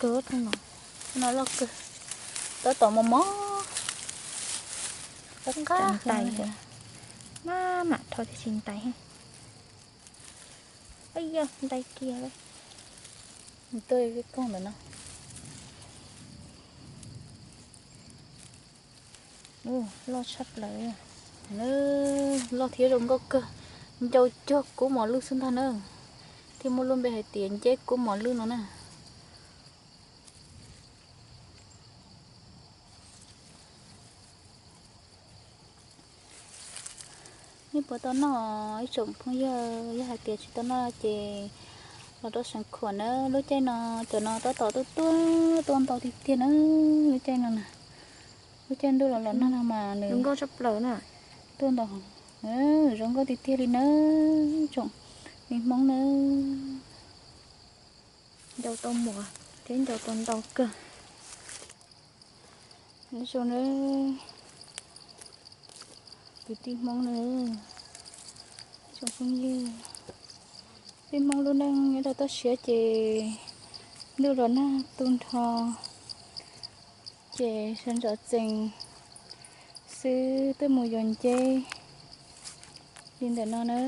Kawg no, no loj kawg, tab tom mos mos, qab qab ntais, maj mam rho tib si ntais. Yog ntais kiag, tuaj koog ntawm no. Loj tshaj plaws, loj thiab zoo nkauj kawg, ncau cuag kub mos lwj xwb ntag na. Thiaj muaj lub npe hais tias nceb kub mos lwj no na. Nej puas tau noj? Ib tsoom phooj ywg, yog hais tias tsis tau noj ces los rau Xeev Khuam na. Lub caij no cov no tab tom tuaj tuaj tuaj ntau tiag tiag na. Lub caij no na, lub caij ntuj los los nag no mas nws tuaj ntau, zoo nkauj tiag tiag li na. Tsoom me Hmoob na, ncau tau muas thiab ncau tau ntau kawg. Nyob zoo na, kwv tij Hmoob na, tsoom phooj ywg, tij Hmoob lub neej nyob rau toj siab ces ntuj los nag tu nrho, ces sawv ntxov txees xwb tuaj mus yuav nceb li ntawm no na.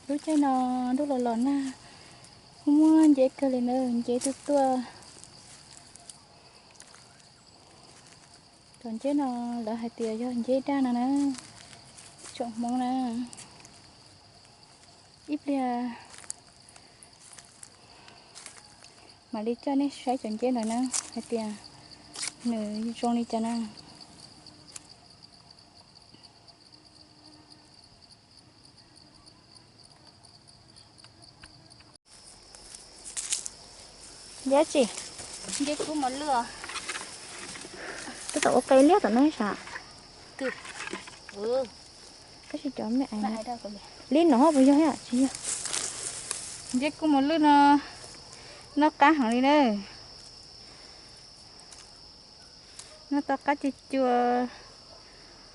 Lub caij no ntuj los los nag, kuj muaj nceb kawg li na, nceb tuaj tuaj. Cov nceb no lawv hais tias yog nceb daj no na, tsoom Hmoob na. Ib pliag mam li coj nej saib cov nceb ntawd na, hais tias nws zoo li cas na. Nceb tsi? Nceb kub mos lwj. Tab tom ua qe liab tom no sav. Tab sis cov me li no puas yog tsis yog? Nceb kub mos lwj no noj qab heev li na. Noj tau qab cua cua,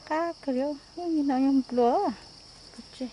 qab kawg li, no yog nplua. Nceb qe,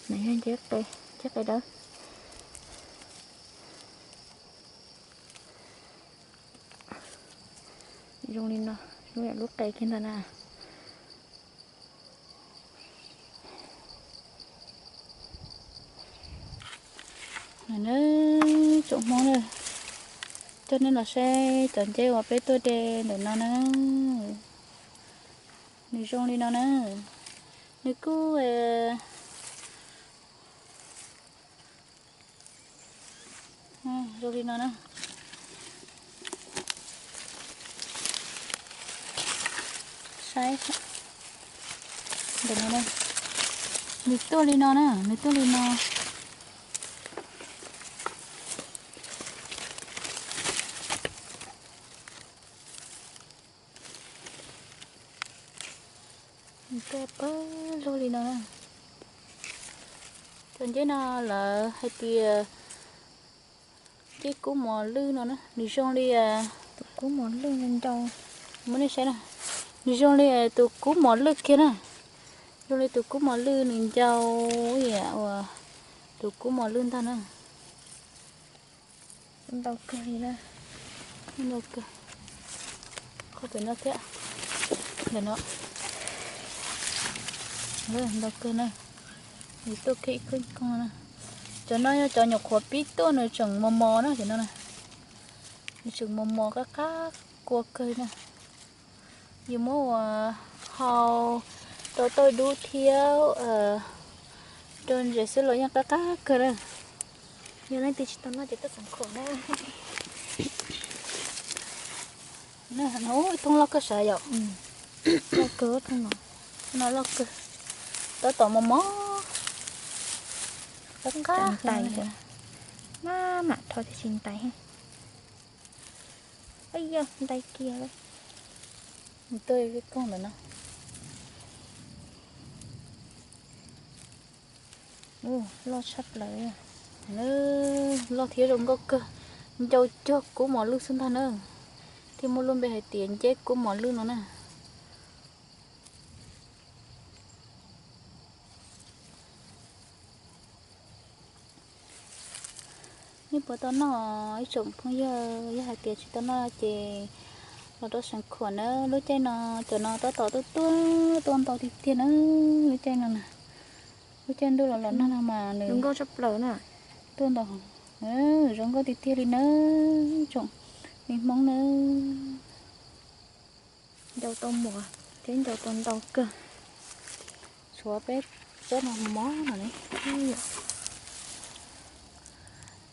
nws yog nceb qe, nceb qe dawb. Zoo li no, zoo yam lub qe kiag ntag na. Tsoom Hmoob na, coj nej los saib cov nceb uas peb tuaj de ntawm no na. Nws zoo li no na. Nws kuj zoo li no na. Saib ntawm no na. Nws tuaj li no na, nws tuaj li no. Nws tuaj pawg lug li no na. Cov nceb no lawv hais tias nceb kub mos lwj no na, nws zoo li tus kub mos lwj ncau. Muab nej saib na, nws zoo li tus kub mos lwj kiag na. Zoo li tus kub mos lwj, nws ncau ib yam uas tus kub mos lwj ntag na. Ntau kawg li na. Ntau kawg. Qhov pem no thiab. Ntawm no. Ntau kawg na. Nws tuaj kiag ib koog koog na. Cov no yog cov nyuam qhuav pib tuaj nws tseem mos mos na, cov no na. Nws tseem mos mos qab qab kua kawg na. Yus muab ua hau rau tauj dub thiab rau ntses xwb los yeej qab qab kawg na. Yog leej twg tsis tau noj ces tuaj Xeev Khuam na. Ib thooj loj kawg sav yom. Loj kawg, no loj kawg, tab tom mos mos, qab qab ntais, maj mam rho tib si ntais. Yog ntais kiag lawm. Tuaj ib koog ntawm no. Loj tshaj plaws. Loj thiab zoo nkauj kawg, ncau cuag kub mos lwj xwb ntag na. Thiaj muaj lub npe hais tias nceb kub mos lwj no na. Nej puas tau noj, ib tsoom phooj ywg? Yog hais tias tsis tau noj ces los rau Xeev Khuam na. Lub caij no cov no tab tom tuaj tuaj tuaj ntau tiag tiag na. Lub caij no na, lub caij ntuj los los nag no mas nws zoo nkauj tshaj plaws na. Tuaj ntau, zoo nkauj tiag tiag li na, tsoom me Hmoob na. Ncau tau muas thiab ncau tau ntau kawg. Tshuav peb tsob no mos no ne.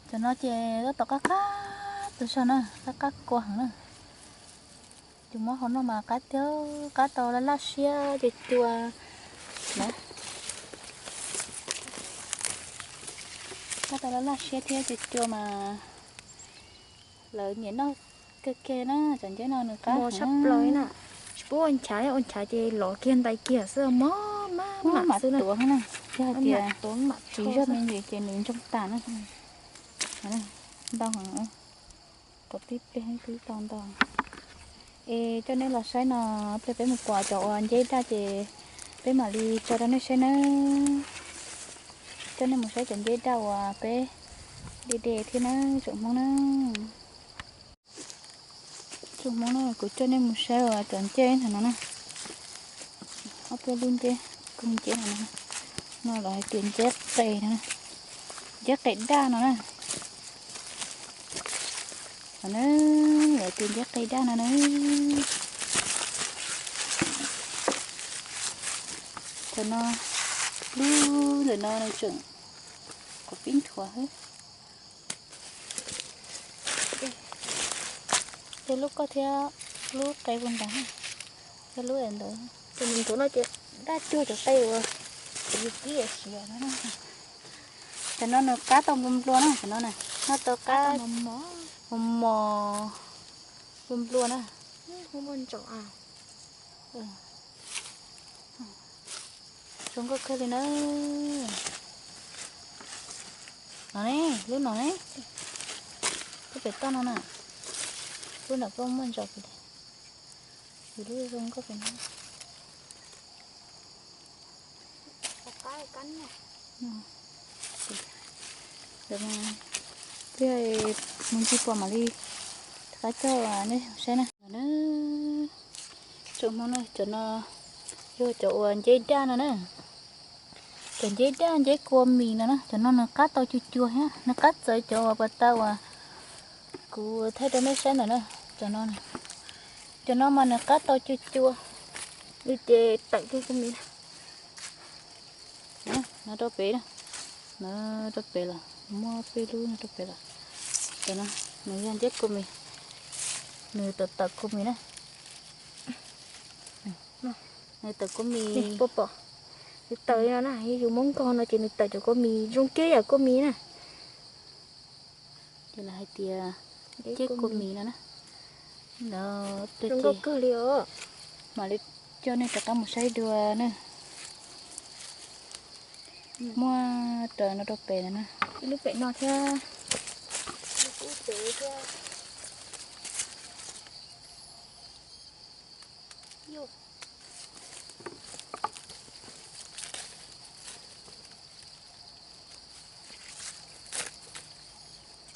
Cov no ces tab tom qab qab tas zog na, qab qab kua heev na. Cov muab hau noj mas qab tiag, qab tau laj laj siab cua cua na. Qab tau laj laj siab thiab cua cua mas lawv nyiam noj kawg kiag na. Cov nceb no nws qab tshaj plaws na. Tsis pub ua nchav, ua nchav ces lov kiag ntais kiag xwb, mos maj mam xwb na. Yog hais tias tsis zog me ntsis ces nws ntsoog tas na. Ntau heev, kom tib pliag twb tau ntau. Es coj nej los saib no, pliag peb mus pom cov uas nceb daj ces peb mam li tso rau nej saib nawb. Coj nej mus saib cov nceb daj uas peb de de thiab na, tsoom Hmoob na. Tsoom Hmoob na, kuv coj nej mus saib uas cov nceb ntawm no na. Ob peb lub nceb, koog nceb no, no lawv hais tias nceb qe no, nceb qe daj no na. Lawv tias nceb qe daj no na. Cov no, lub ntawm no nws tseem qhuav pib nthuav xwb. Tej lub koj thiab lub qe puag nrad, tej lub ntawd. Ces nws nthuav no ces daj cuag cov qe uas yus kib siav no. Cov no nws qab tau nplua nplua na, cov no na, noj tau qab mos mos nplua nplua na. Zoo nkauj kawg li na. No ne, lub no ne, lub pem toj no na, lub nram koj muaj ntsos kiag li, yus lub zoo nkauj pem no. Ntawm no, pliag mus ncig pom mam li rov qab coj nej saib na. Tsoom Hmoob na, cov no yog cov uas nceb daj no na. Cov nceb daj nceb kua mis no na, cov no nws qab tau cua cua thiab, nws qab txawv cov uas pas tas uas kuv thaij rau nej saib ntawm na. Cov no, cov no mas nws qab tau cua cua, li ces tawm kiag kua mis na. No rau pem na, no rau pem los muaj peb lub no rau pem los. Cov no nws yog nceb kua mis, nws tawm tawm kua mis na. Nws tawm kua mis, puas pom? Nws tawm li no na, yus muab nkaug no ces nws tawm cov kua mis zoo kiag yam kua mis na. Ces lawv hais tias nceb kua mis no na. Zoo nkauj kawg li os. Mam li coj nej rov qab mus saib dua na. Muaj raws no rau pem no na. Ib lub pem no thiab.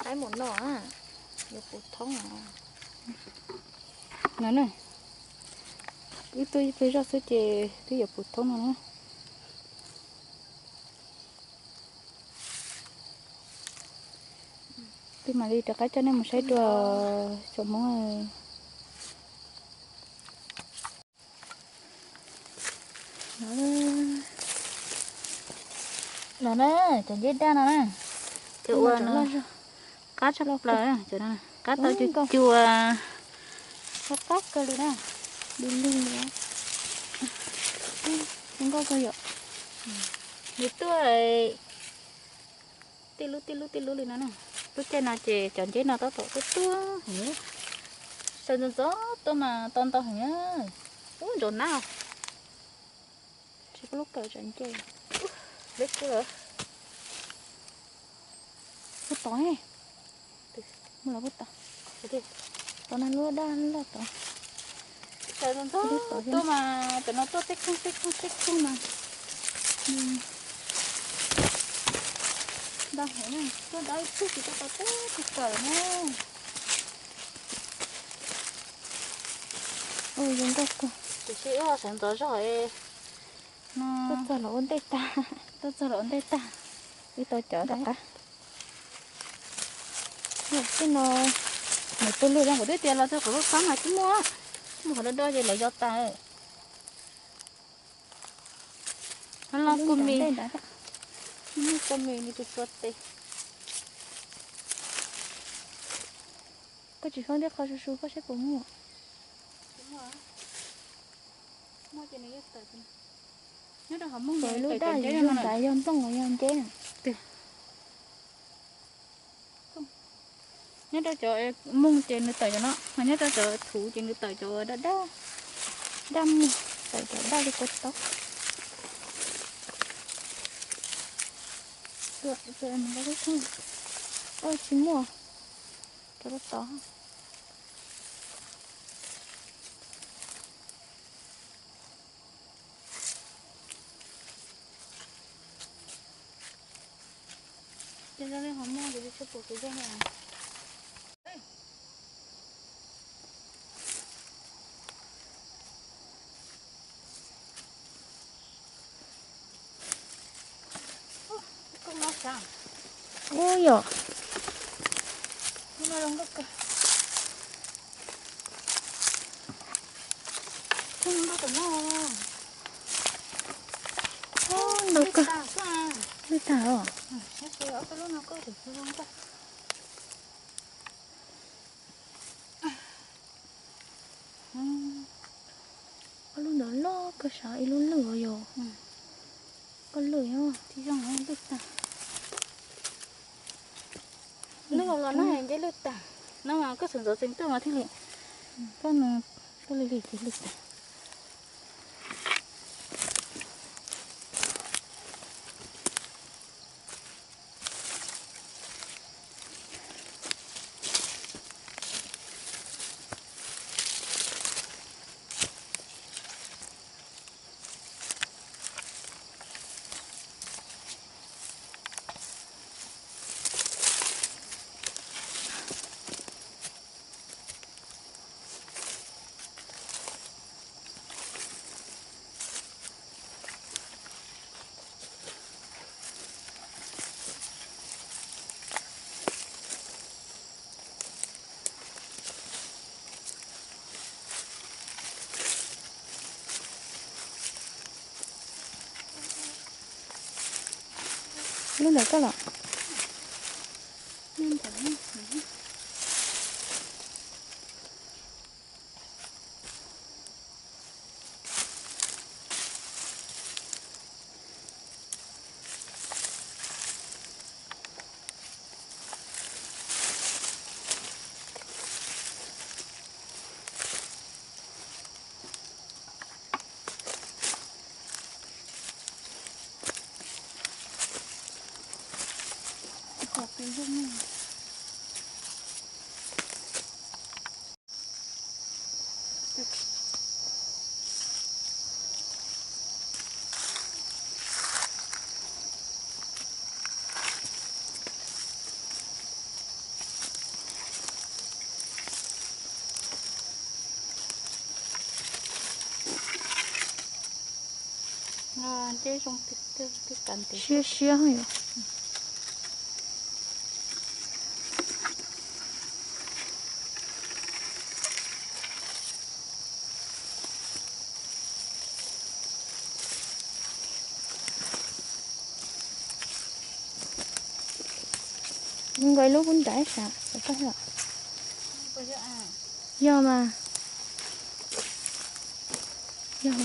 Qaib mus no, yuav puv thoob no na. Wb tuaj ib pliag zoj xwb ces twb yuav puv thoob no na. Twb mam li rov qab coj nej mus saib dua tsoom Hmoob. No na, cov nceb daj no na, cov ua no qab tshaj plaws, cov no qab tau cua cua, qab kawg li na, du lug li. Nkauj kawg yom. Nws tuaj tij lub tij lub tij lub li no na. Lub caij no ces cov nceb no tab tom tuaj tuaj heev. Sawv ntxov ntxov tuaj mas tau ntau heev. Ub, ntsaum nab. Tsis pub lub kawm tsam nce. Leb kub lawm. Puag tod, muaj los puag tod. Tod na, lub daj loj tod. Sawv ntxov ntxov tuaj mas cov no tuaj teb khooj teb khooj teb khooj mas ntau heev na. Tuaj dab ib tug tsis tau tau teb tsis kawm na. Ua zoo nkauj kawg. Tiam sis wb ho sawv ntxov zog. Tuaj txog los ua ntej tag. Tuaj txog los ua ntej tag. Wb tau cov tom qab. Tej no nws tus lwj zoo, kuv twb tias los txog kuv lub xab mas tsis muaj, muaj qhov do do ces lawv yog tas. Los kua mis, kua mis nws tsis txua tes. Koj tsis foob tej qho su su koj saib puas muaj. Muaj ces nws yeej tawm. Nyob rau hauv mooj, lub daj zoo nrad yog nplooj los yog nceb na. Nyob rau cov mooj ces nws tawm cov no, ho nyob rau cov thuv ces nws tawm cov daj daj, daj mooj, tawm cov daj li kua taub. Tuaj, tuaj, tsis muaj, rau tod. Ces li ho muaj kuv tsis pom kuv zoo na. Ub yom. Ntau kawg. Lwj tag os. Ob lub ntawd loj kawg sav, ib lub lwj os yog. Koj lwj, lwj tag. Lwj los no nce lwj tag. No mas koj sawv ntxov tsees tuaj mas thiaj li, koj nws tuaj li li ces lwj tag. Lub ntawd koj los. Siab siab yom. Nkaus ib lub pub nrad sav, yog mas. Yog.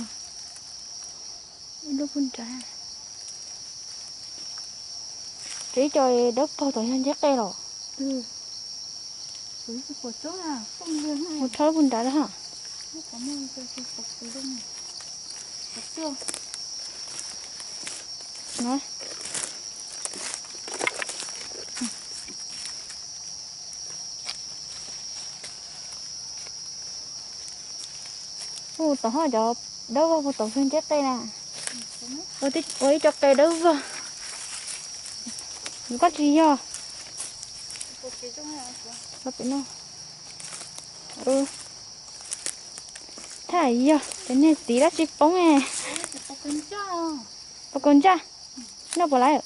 Ib lub puag nrad. Ces ib co dawb paug tom yog nceb qe los. Mus rho lub puag nrad lawm ha. Ua tom ho cov dawb vog puag tom yog nceb qe na. Ua ib co qe dawb vog. Koj tsis yog. Thaj yog cov niag txiv dab tsi poob. Pos kaus ntsaj. Noj puas laiv?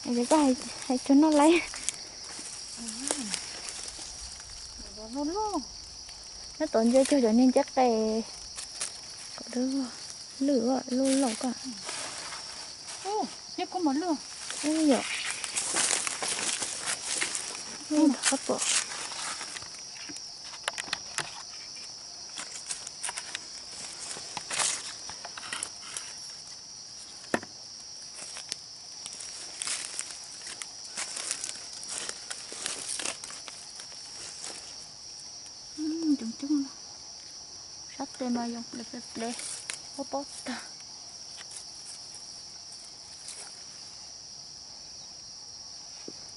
Es koj hais tsuag noj laiv. Nyob tod ntsia cuag cov niag nceb qe. Kom dawb vog, lwj loj loj koj. Yog. Qab pom. Coob coob, sab tes mas yoo ple ple ple, pob pob tag.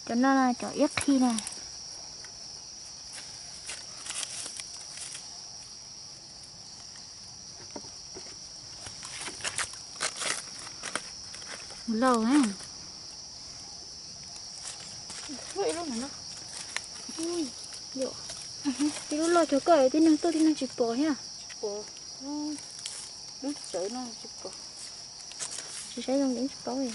Cov no cov iab qhi na. Lauj, ib lub loj cov koj tib neeg tuaj tib neeg tsis pom thiab. Lub tsawv no tsis pom. Tsis saib zoo tsis paub li.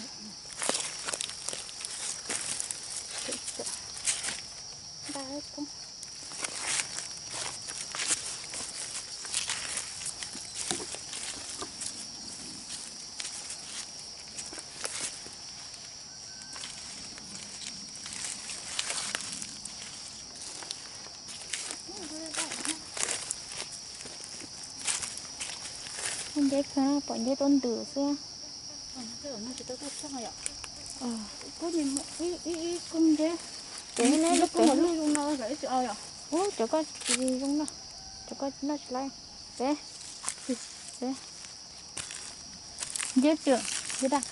Nceb kawg, pom nceb tuaj ntws xwb. Ib ib kub nceb, ces neb lub pem lub zoo no lawm ib tsis o yom. Ub, cov koj tsis zoo no, cov koj noj tsis laib. Peb, peb. Nceb tiag, nceb daj.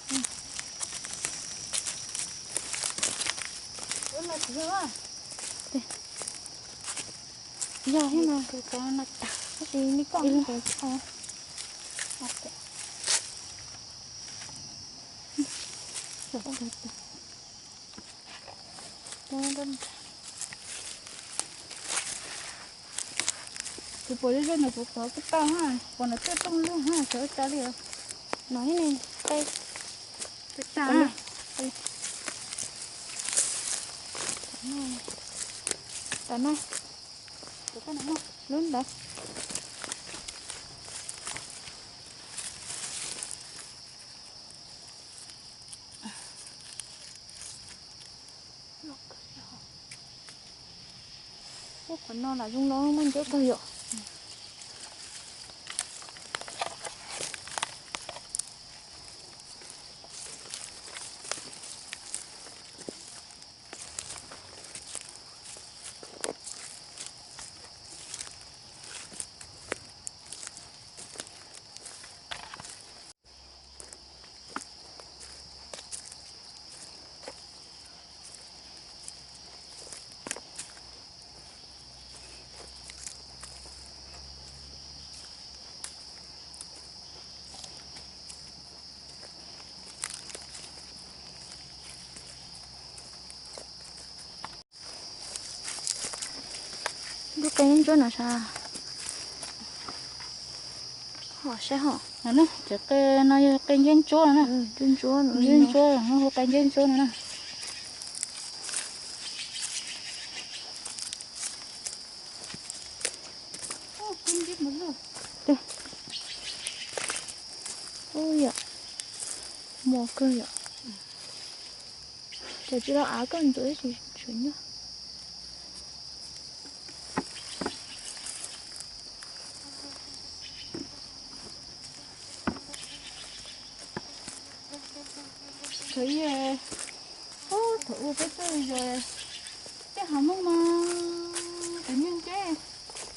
Yog thiab mas, tab sis li koj. Kuv pom zoo zoo no kuv qhov kuj tau ha, pom no twb tooj lug ha, sawv tag li. No ne, qe. Tag. Tam no, lub ntawd. Ub, qhov no lam zoo no muaj nceb kawg yom. Lub qe ntsuab no sav. Ho saib ho. Cov qe no yog qe nceb ntsuab no na. Nceb ntsuab, hu qe nceb ntsuab no na. Ub yom, mos kawg yom. Ces tsis los av koj ntxuav tsis tshwm nyob. Thaum ub, thaum ub peb tuaj yos tej hav mooj mas kuv nyob nceb,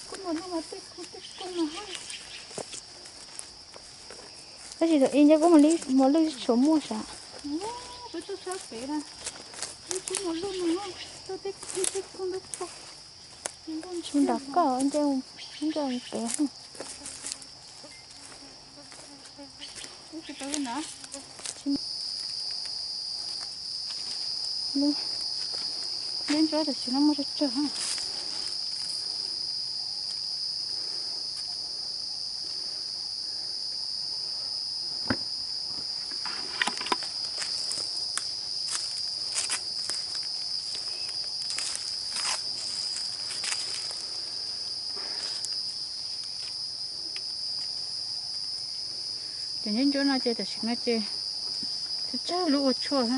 kuj muaj lub mas tej khoo tej khoo mas hab. Tab sis thaum ub nyob kuj muaj lwj tshuav muaj sav. Peb tuaj sab pem na, kuj muaj lwj no, tuaj tej khoo tej khoo ntau txog. Nrog koj nce mus pem. Neb ntsuab tam sim no muaj tsawg tsawg. Cov ncuab ncuab no ces tam sim no ces tsawg tsawg lub ua tshuaj.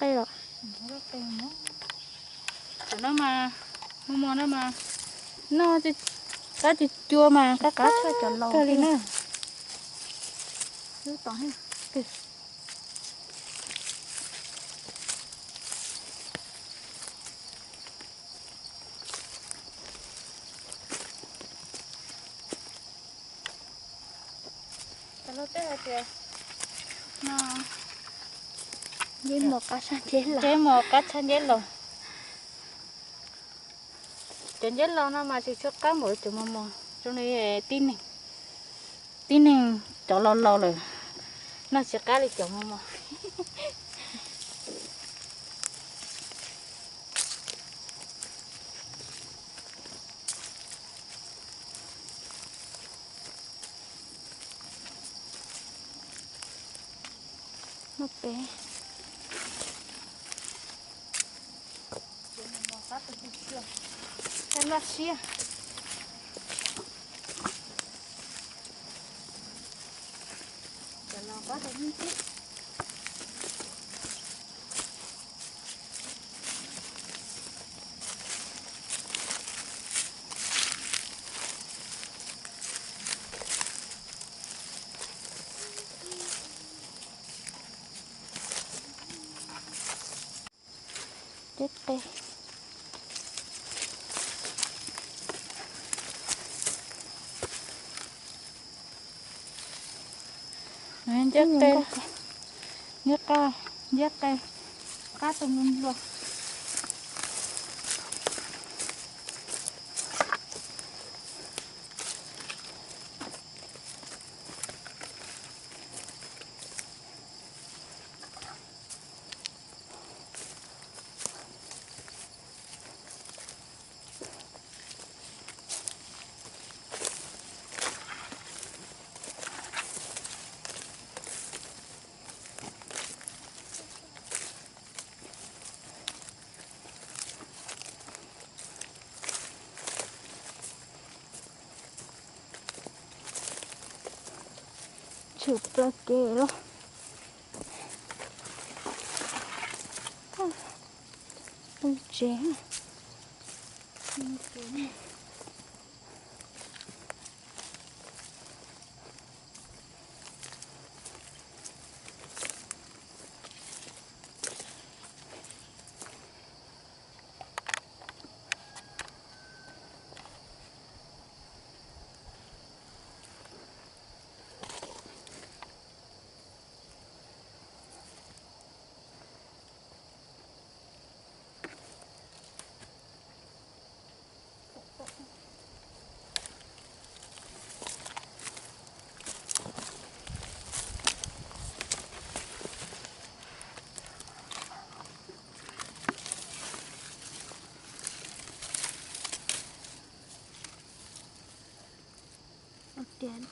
Qe los? Cov no mas, mos mos no mas, noj qab cua cua mas qab qab tshaj cov laus kawg li na. Cov laus tej hais tias no, nceb mos qab tshaj nceb laus. Cov nceb laus no mas tsis tshua qab npaum cov mos mos, zoo li tib neeg, tib neeg cov laus laus lawm noj tsis qab li cov mos mos. Muaj peb. Noj siab. Nceb qe. Nceb qe, nceb qe, nceb qe, qab tau nplua nplua. Tshwm plaws kev los. Poob tsev.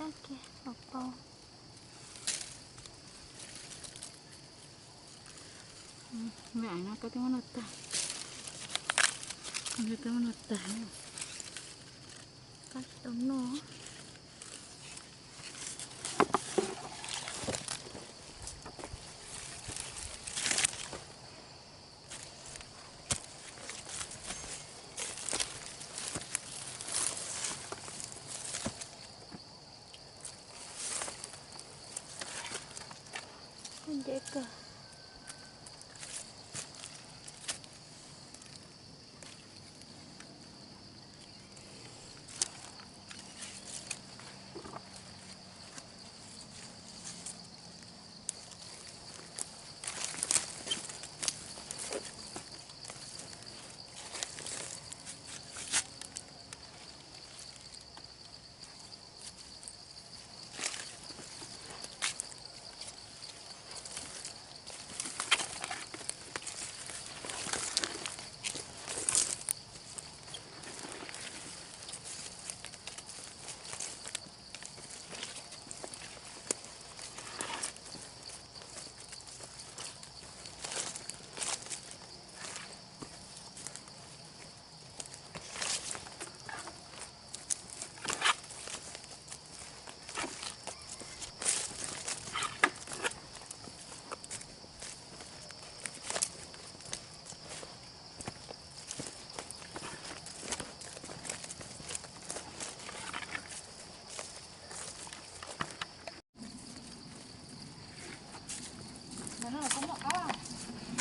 Tag kiag pau pau. Me aiv no koj twb muab noj tag. Koj twb muab noj tag. Koj tsis tau noj. Nce kawg.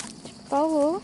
Tsis paub.